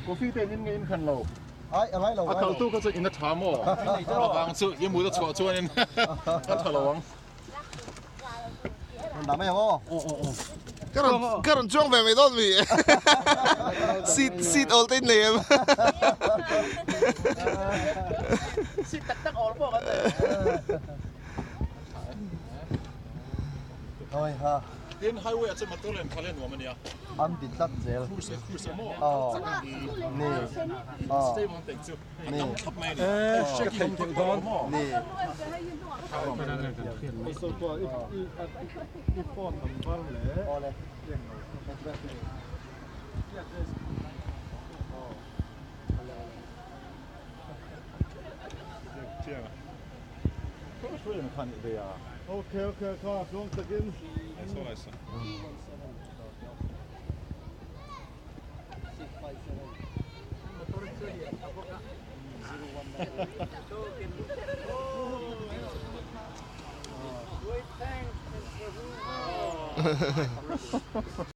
Coffee te in nge in khan lo. A khaltu kha chu in a tha maw? A vang chu i mut a chhuah chuanin a tha lo ang. Ka rawn ka rawn chuang ve mai dawn mi seat seat awl te in nei em seat tak tak awl pawh kan nei Oi ha Tin highway ah chuan motor len kha len nuam ania. An ti tlat zel. Cruise cruise emaw Ni. Aw. Stable an pek chu. Ni. Ni. Awle. Okay okay kha tluang takin.